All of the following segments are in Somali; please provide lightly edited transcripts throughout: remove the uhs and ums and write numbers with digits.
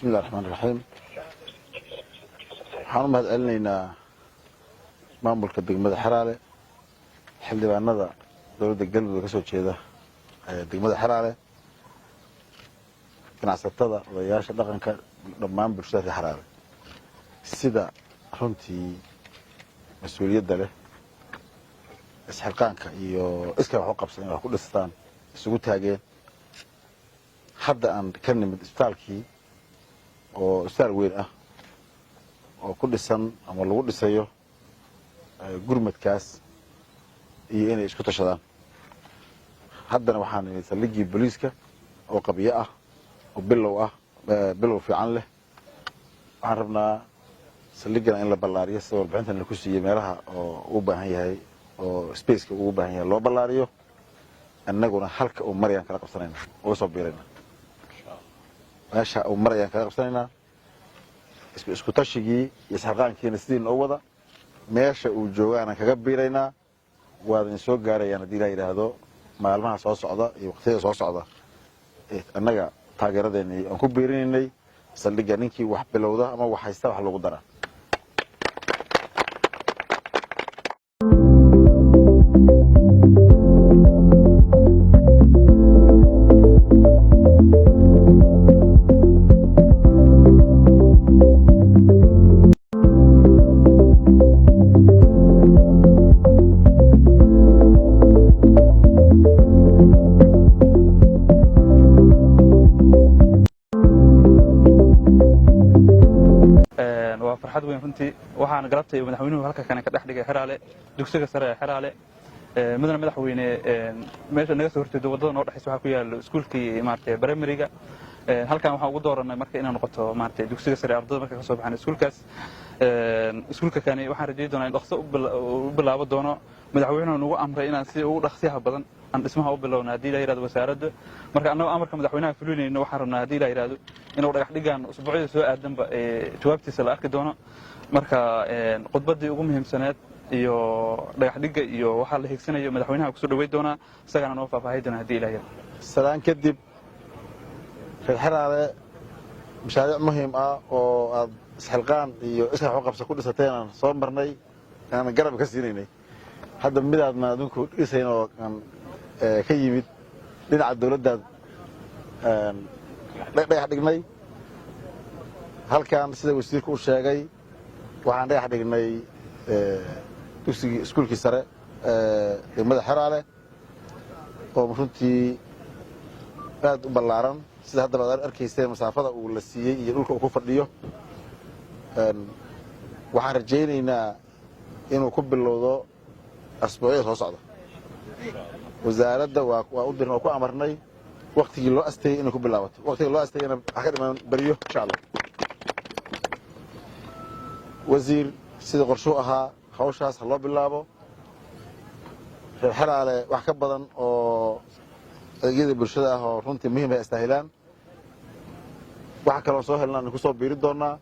Bismi Illahi Raxmaan Raxiim. Waxaan u mahad celinaynaa maamulka degmada Xeraale, xildhibaanada dowladda Galmudug ka soo jeeda degmada Xeraale, ganacsatada, odayaasha dhaqanka, dhammaan bulshada reer Xeraale, sida runtii mas-uuliyadda leh, isxilqaanka iyo iskaa wax u qabsan in wax ku dhistaan isugu taageen. Hadda aan ka nimid isbitaalkii oo isbitaal weyn ah oo ku dhisan ama lagu dhisayo gurmadkaas iyo inay isku tashadaan. Haddana waxaan nimid saldhiggii booliiska oo qabyo ah oo bilow ah, bilow fiican leh. Waxaan rabnaa saldhiggana in la ballaariyo, sida warbixintan laku siiyey, meelaha oo u baahan yahay oo spaceka ugu baahan yahay loo ballaariyo. Annaguna halka uu marayaan kala qabsanayna, uga soo biirayna, meesha uu marayaan kala qabsanaynaa. Isku tashigii iyo isxilqaankiina sidii noo wada, meesha uu joogaanaan kaga biiraynaa. Waadin soo gaarayaan haddii ilaa yidhaahdo maalmaha soo socda iyo waqtiyada soo socda. Annaga taageeradeeni aan ku biirinaynay saldhigga, ninkii wax bilowda ama wax haysta wax lagu daraa. Waa farxad weyn runtii. Waxaana galabtay madaxweynuhu halka kane ka dhex dhigay Xeraale, dugsiga sare ee Xeraale. Mudane madaxweyne, meesha naga soo horjeedo, waddada noo dhexaysa, waxaa ku yaalo iskuulkii maaragtay primaryga. Halkan waxaan ugu dooranay marka inay noqoto maaragtay dugsiga sare ardada marka ka soo baxaan iskuulkaas. Iskuulka kani waxaan rajayn doonaa in dhaqso u bilaabo doono. Madaxweynuhu nagu amray inaan si ugu dhaqsiyaha badan aan dhismaha u bilowno, haddii la yidhahdo, wasaaradda. Marka annagoo amarka madaxweynaha fulinayno, waxaan rabnaa, haddii la yidhahdo, inuu dhagax dhigaan usbuucyada soo aadanba jawaabtiisa la arki doono. Marka khudbaddii ugu muhiimsaneed iyo dhagax dhigga iyo waxaa la higsanayo madaxweynaha kusoo dhaweyn doonaa, isagaana noo faahfaahi doona, haddii Ilah yidhahdo. Salaan kadib, reer Xeraale, mashaariic muhiim ah oo aad isxilqaan iyo iskaa wax u qabsa ku dhisateen aan soo marnay, aan garab ka siinaynay. Hadda midaadna adinku dhisayn oo aan ka yimid dhinaca dawladdaad dhagax dhignay. Halkan, sida wasiirku u sheegay, waxaan dhagax dhignay dugsigii, iskuulkii sare degmada Xeraale, oo runtii aad u ballaaran, sida haddaba ad arkayseen masaafada uu la siiyey iyo dhulka uu ku fadhiyo. Waxaan rajaynaynaa inuu ku bilowdo asbuucyada soo socda. Wasaaradda waa u dirna oo ku amarnay waktigii loo asteeyey inay ku bilaabato. Waktiga loo asteeyena wax ka dhiman beriyo, insha Allah. Wasiir, sida qorshuu ahaa hawshaas ha loo bilaabo. Reer Xeraale wax ka badan oo adeegyada bulshada ah oo runtii muhiim ay astaahilaan. Waxa kaloo soo helnaan ku soo biiri doonnaa.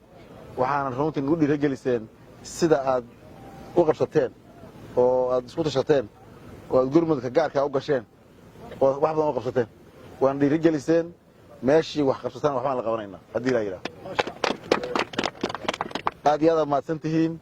Waxaana runtii nagu dhiirageliseen sida aad u qabsateen oo aad isku tashateen oo aad gurmudka gaarkaa u gasheen oo wax badan u qabsateen. Waana dhiirigeliseen. Meeshii wax qabsataan waxbaan la qabanaynaa, haddii laa yidhaho. Aad iyo aad aad mahadsan tihiin.